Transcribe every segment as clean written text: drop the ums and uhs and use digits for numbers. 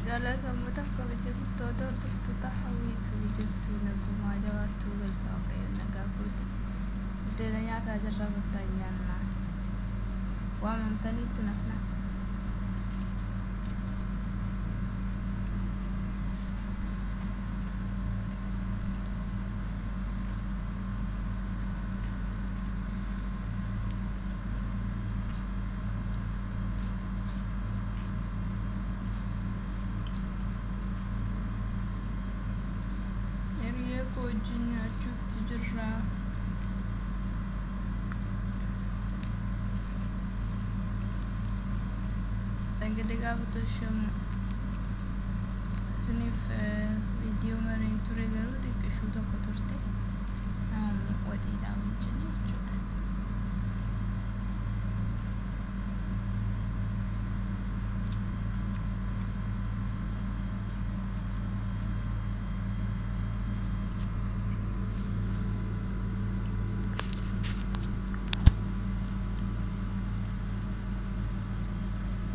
Jaallatamtoota kabajamtoota hordoftoota hawwiitu jirtu nagumaa jabaattuu galta waaqayyoon nagaa goote buddeena nyaataa jirra kottaa nyaannaa waamamtaniittu nafna. Hiriyaa koo wajjin nyaachuutti jirra. Dhangada gaafa tolchamu isiniif viidiyoo mariin ture garuu xiqqishuu tokko turte waxiidhaa wajjin jechuudha.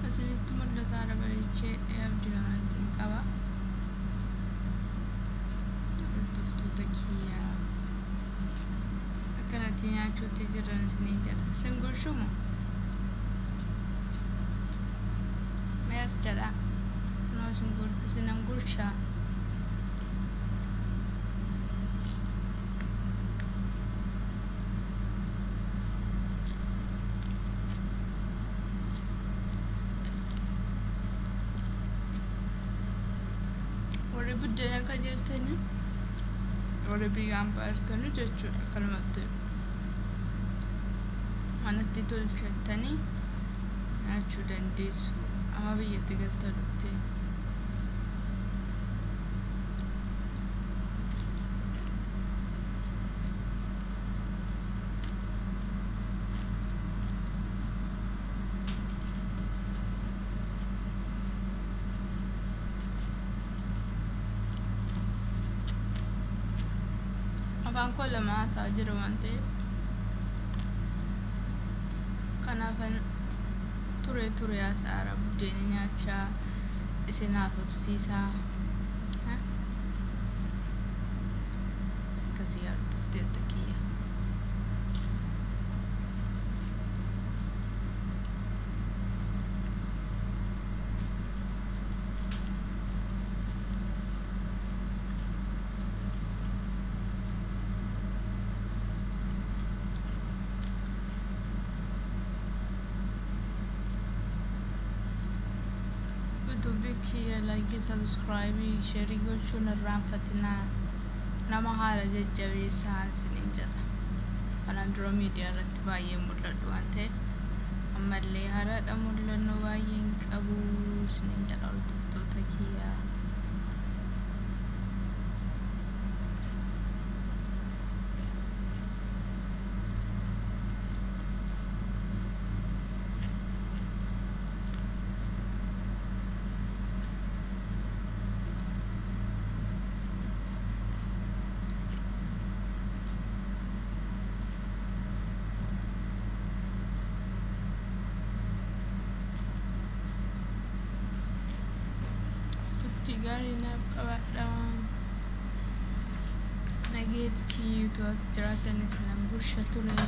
Isinitti mul'ata bareechee abdii amantiin qaba. Hordoftoota kiyyaa akkanatti nyaachuutti jiran isiniin jedha. Isin gurshumu? Mee as jedha. Kunoo isinan gurshaa. Warri buddeena kajeeltanii warri biyyaan baartanii jechuudha kanumatti manatti tolchattanii nyaachuu dandeessu amma biyyatti galtanutti. Afaan koo lama haasaa jira waan ta'eef kanaafan turee turee haasa'aara buddeena nyaachaa isin haasofsiisaa akkasii hordoftoota kiyya. YouTube kiyya like subscribe share gochuun irraanfatinaa nama haara jajjabeessaa isiniin jedha. Kanaan dura miidiyaa irratti baay'ee mul'adhu waan ta'eef ammallee haaraadha mul'annoo baay'ee hin qabu isiniin jedha hordoftoota kiyyaa. Turtii gaarii naaf qabaadhaa. Nageetti utuu as jiraatanis nan gursha ture.